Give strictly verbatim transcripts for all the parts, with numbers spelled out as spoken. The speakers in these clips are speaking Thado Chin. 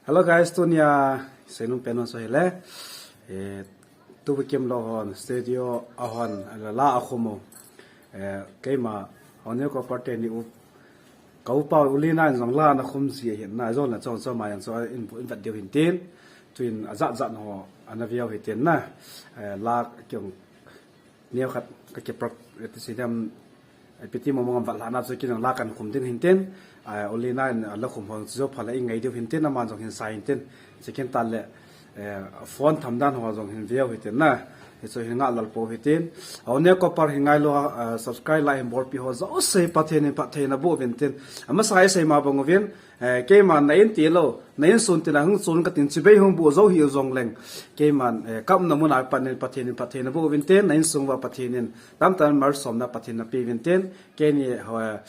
Hello guys, tunia seinung pen hon so hile. Eh, tu weekend lo hon studio a hon la la a khum u. Eh, keima hon ko parte ni u. Ka upa u Lina in jong la na khum si hin na jong la chong chong ma yang so in in vat deu hin tin. Tuin a jat jat ho ana viau hi tin na. Eh, la kyong neo khat ka ke prop ti si dem. Piti mo mo vat la na chu kin la kan khum ding hin tin. Ai, Olina in la khum hong chu phala i ngai diu hin tin, ama jong hin sa hin tin. Chicken tal le, eh, phone tham dan ho jong hin viau hi tin na. Hi chu hin nga lal po hi tin. Au ne ko par hin ngai lo, eh, subscribe, like hin bol pi ho jo se Pathen in phatthei na bo vin tin. Ama sa i sei ma bang vin. Eh, keiman na in ti lo, na in sun tin a hung sun ka tin chibai hung bu jo hi jong leng. Keiman, eh, kam na mun a pan in Pathen in phatthei na bo vin tin, na in sung va Pathen in tam tam mal som na Pathen na pi vin tin. Keini ho, eh,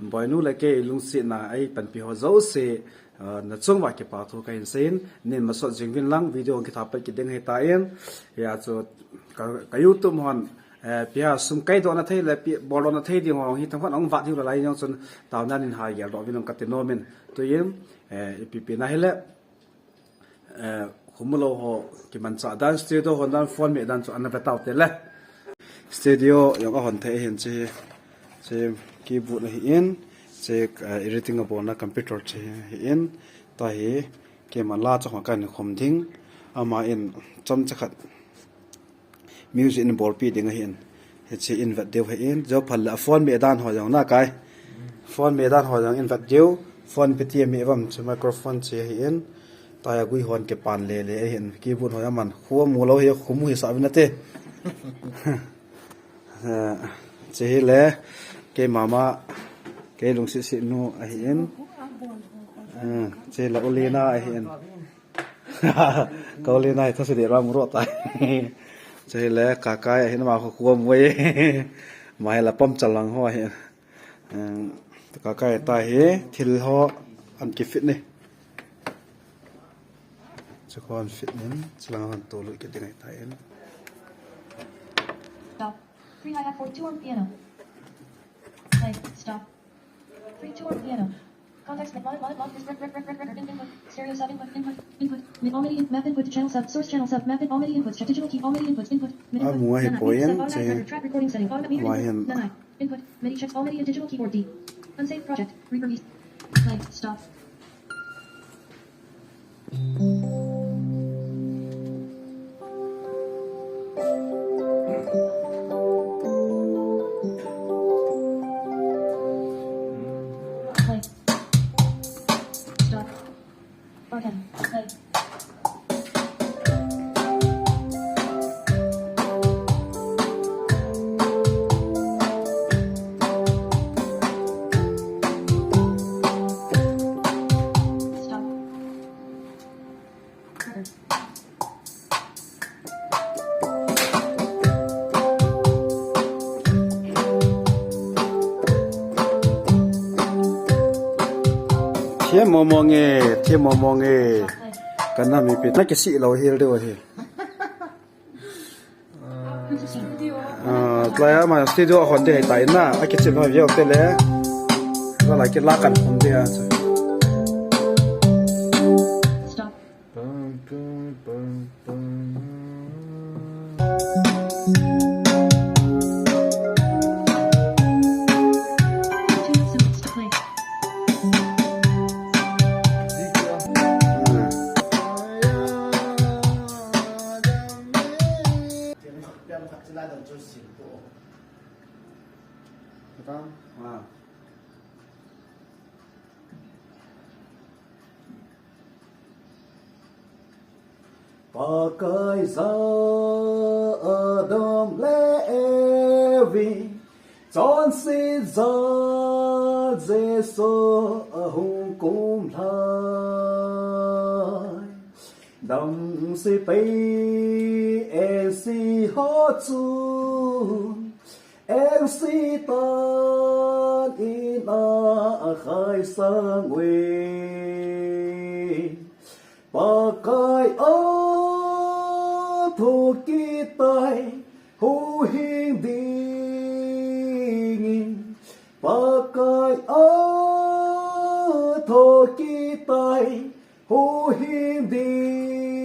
boinu le kei lungsi na ai pan pi ho jo se, eh, na chung va ki pa thu ka in sein, nin ma sot jing vin lang, video ki tha pa ki ding he ta in. Ya chu ka, ka YouTube hon, eh, pia sum kai do na thei le, pi, bol do na thei ding ho hi tam khan ong vat hiu la lai jong chun, tau nan in ha gel do vin ong ka ti nom in. Tu in, eh, ipi pi na hi le, eh, khum lo ho, ki man cha dan, studio ho dan, phone me dan chu ana ve tau te le. Studio jong a hon thei hin chi, chi keyboard na hi in, chi, eh, editing a bol na computer chi hi in, ta hi, keima la chu ho kan khum ding, ama in chom cha khat. Music in bol pi ding ahin. Hichi in vat deu ahin. Jo phal le a phone me dan ho jong na kai. Phone me dan ho jong in vat deu. Phone piti me vam chu microphone chi ahin. Ta ya gui hon ke pan le le ahin. Keyboard ho ya man. Khu mu lo hi khu mu hi sa vin ate. Eh, chi hi le. Kei mama. Kei lungsi si nu ahin. Eh, chi le Olina ahin. Ka Olina hi thasi de ram ro ta. Chai le ka kai hin ma khu khu mo e. Ma hi la pom chalang ho hi. Em, ka kai ta hi thil ho an ki fit ni. Chu kon fit nin, chalang hon to lu ki ding ai ta in. Stop. Three hi-hat for two on piano. Play. Stop. Three two on piano. Context, mod, mod, mod, this, rec, rec, rec, rec, rec, input, stereo sub input, input, input, mid, all MIDI, map input, channel sub, source channel sub, map in, all MIDI inputs, chat digital key, all MIDI input, input, mid, ah, input, mu ahi nine, point sub, in, automatic, save, track recording setting, all, mute, ma hin, input, midi checks, all MIDI and digital keyboard D. Unsaved project, reaper me. Play, stop. Play. Stop. Button. Play. Stop. Thiam momo nge, thiam momo nge. Kana mi pi na kisi lo hil deu hi. Ah, tlai ama studio a hon de ta ina, a kichim ho viau te le. Ka la ki la kan hon de a. Stop. Pakai ja Adam le Evi, chonset ja Jesu ahung kum lhai. Damsel pen engse ho chu, engse tan in a khai sang uve. Pakai a thokit a huhhing dingin, Pakai a thokit a Huhhing dingin,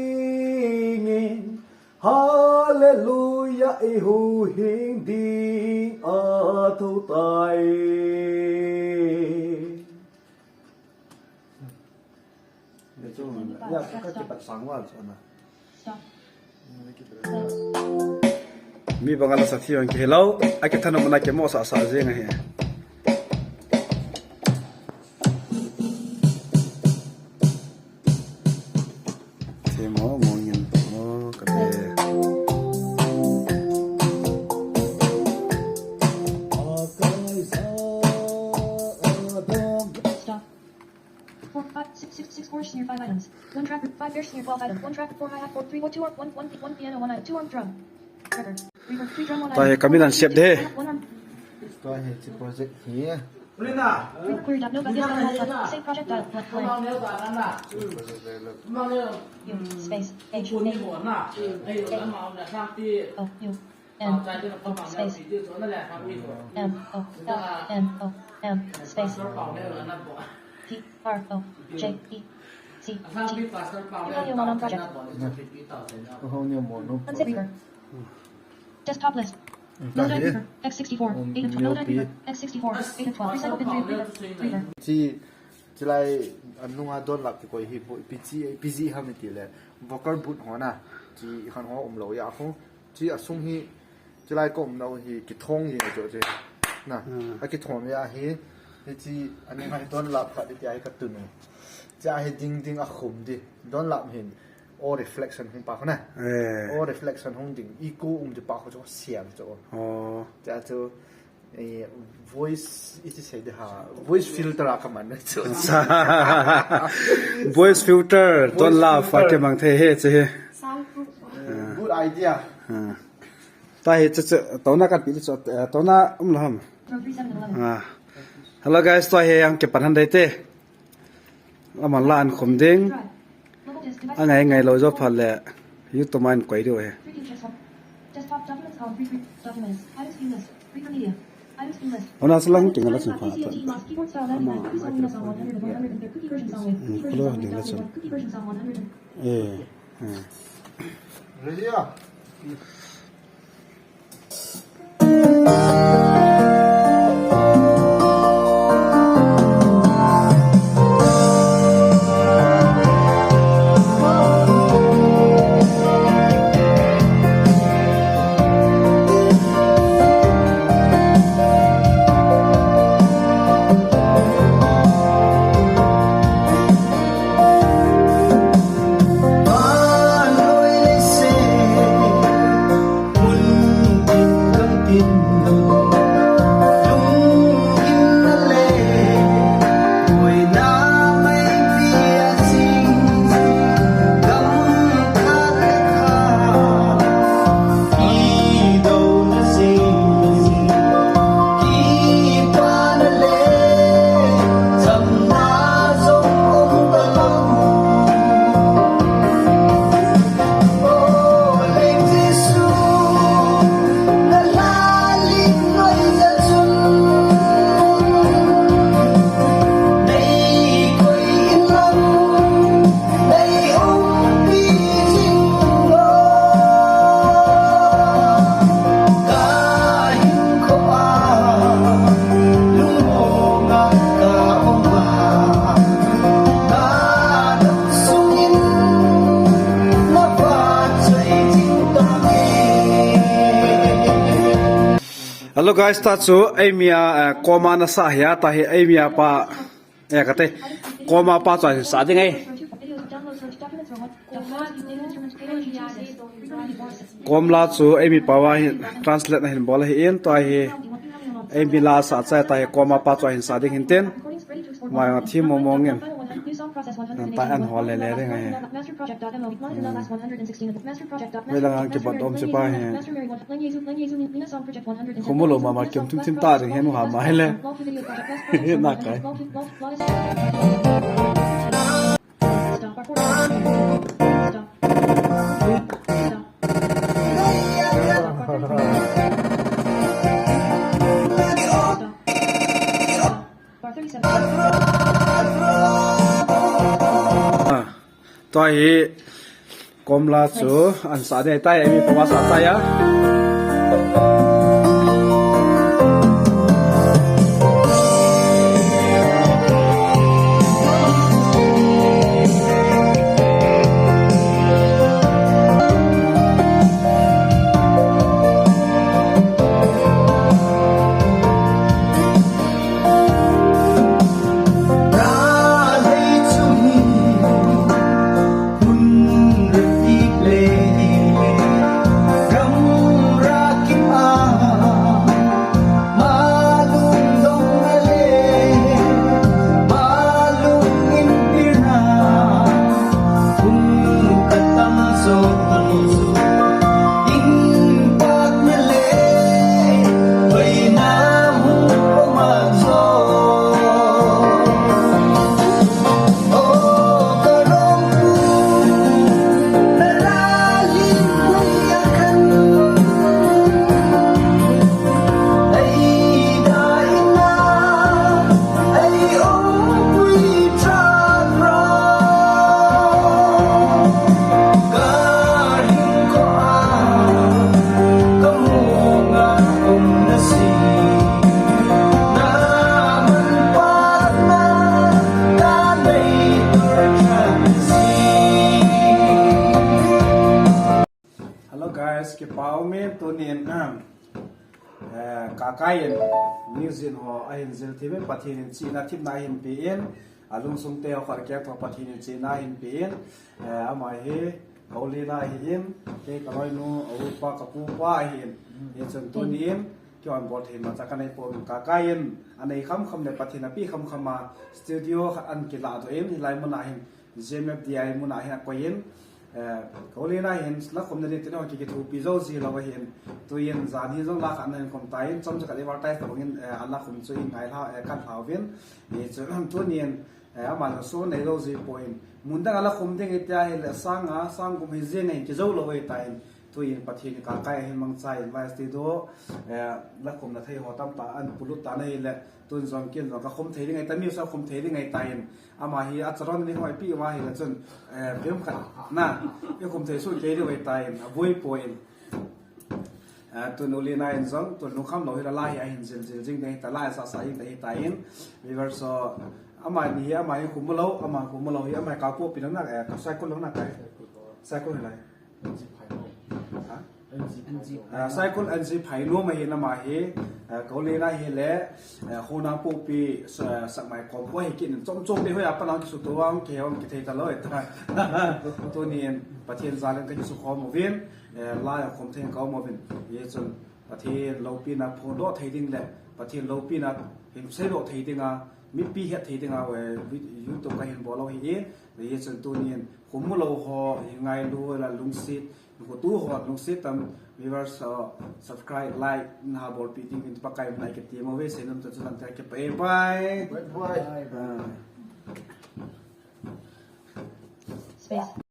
Hallelujah, i huhhing ding a thou tai. Ya, ka kipat sang val chu na. Mi banga la sa thi ang ke hello, a ke thanu mana ke mo sa sa jeng ahi. Themo mo ngin mo ka te. Stop. Four, five, six, six, six, four, near five items. One track, five, near twelve items. One track, four, hi-hat, four, three, one, two, one, one, one piano, one item, two on drum. Record. Record, three drum, one item. Tahi kami nan siap de. One on. Tahi chi project hi. Record, no, but this one has a same project dial, but play. U, space, H, A, A, O, U. M, O, L, M, O, M, space. P, R, O, J, E, C, T. Email your Monom project. Unzip reader. Desktop list. Noda reader. X sixty-four. Eight of twelve. Noda reader. X sixty-four. Eight of twelve. Recycle bin reader. Reader. Chi, chilai, anunga don lap kikoi hi, bo, P G, P G ham iti le. Vocal booth ho na. Chi, han ho umlou ya ho. Chi asung hi, chilai ka umna u hi kithong jing a chu chu. Na, hmm, a kithong ve a hi, hi chi, ani ngai don lap khat ti a hi ka tun u. Chi a hi ding ding a khum di. Don lap hin, o reflection hung pa khuna. Eh. O reflection hung ding, echo um di pa khu chu siam chu. Oh. Chi a chu, eh, voice, iti sei di ha, voice filter a ka man chu. Voice filter, don lap, voice filter. Fa ke mang thei he chu he. Soundproof. Eh, good idea. Ah. Tahi chu chu, tona kan pi chu, eh, tona um la ham. Ah. Hello guys, tahi ang ke pan han dai te. Aman la an khum ding. Angai ngai lou jo phat le. YouTube man koi diu he. Ona sa lang ting la chun pha ta. Hmm, kolo ding la chun. Eh, eh. Ready ya? Hello guys, ta chu eimi a, eh, koma na sa hia, tahi eimi a pa, eh, kate, koma pa chu sa ding e. Kom la chu eimi pa va hin translate na hin bol ahi in, tua hi eimi la sa chai tahi kom a pa chu ahin sa ding hin tin. Mai nga thi mo mo ngin. Nan ta an ho le le ding ahi. Ve la ngang ki bat dom che pa hi. Khomu lo mama kem thum thim ta ding hin ha mai le. Na kai. Stop recording. Stop. Stop. Stop. Bar thirty-seven. Ah. Tua hi komla chu an sa ding tai, ami pama sa tai a. Hello guys, kipa umin tunin, eh, Kakai in music ho ahin jil thei in, Pathen in chihna themna ahin pe in, alungsung te ho khat khat toh Pathen in chihna ahin pe in, eh, ama hi ka u Lina ahin, kei ka loinu, a upa, ka pupa ahin, hichun tunin, kihon bol thei masa kanei pouvin Kakai in, anei khamkham le Pathen in ape khamkham a, studio khat ahin kilah doh in, hilai mun ahin, J M F D I mun ahin akoi in, eh, ka u Lina hin, la khumna ding tin, kikithopi jou ji lou ahin, tuin jan hi jong la khat nahin khum tan, chomcha khat advertise tabang in, eh, ala khum chu in ngai lha, eh, kan lhauvin, hichun tunin, eh, ama jong show nei jou ji poi, mun dang a la khum ding ahi tia ahile, sang nga, sang gup hi jeng in kijou lou ahitan, tuin Pathen in Kakai ahin mangcha in, vai studio, eh, la khumna thei ho tamtah ahin polut tan ahile, tun jong ken jong ka khum thei ding ahitan, mi sa khum thei ding ahitan, ama hi acharon ni hoi pi uva ahile chun, eh, film khat na, i khum thei soh kei ding ahitan, aboi poi. Eh, tun u Lina in jong, tun lungkham lou hile la hi ahin jil jil jing ding ahitan, la sasa jing ding ahitan, viewers ho, ama ni hi, ama hi khum lou, ama khum lou hi, ama hi ka popi lang na, eh, ka Saikul lang na kai. Saikul hilai. Ha? Ah, Saikul N G Phainom ahin ama hi, ah, ka u Lina ahile, ah, Honang popi, sa-, sakmai kom ko ahi kit in chom chom te hoi a pat a kisuto a kihou kithei talou ahitai. Tunin Pathen jal in ka kisukhom uvin, eh, la a khum thei ka um uvin. Hichun Pathen loupina phondoh thei ding le, Pathen loupina hin seidoh thei dinga, mipi het thei dinga, eh, vi-, YouTube ka hin bol u ahin, hichun tunin, khum lou ho, hi ngailu la lungset, khutu ho lungset tam, viewers ho, subscribe, like, na bolpi ding in Pakai min a kitem uve, seinom toh chulante kipa e, bye. Bye bye. Ah.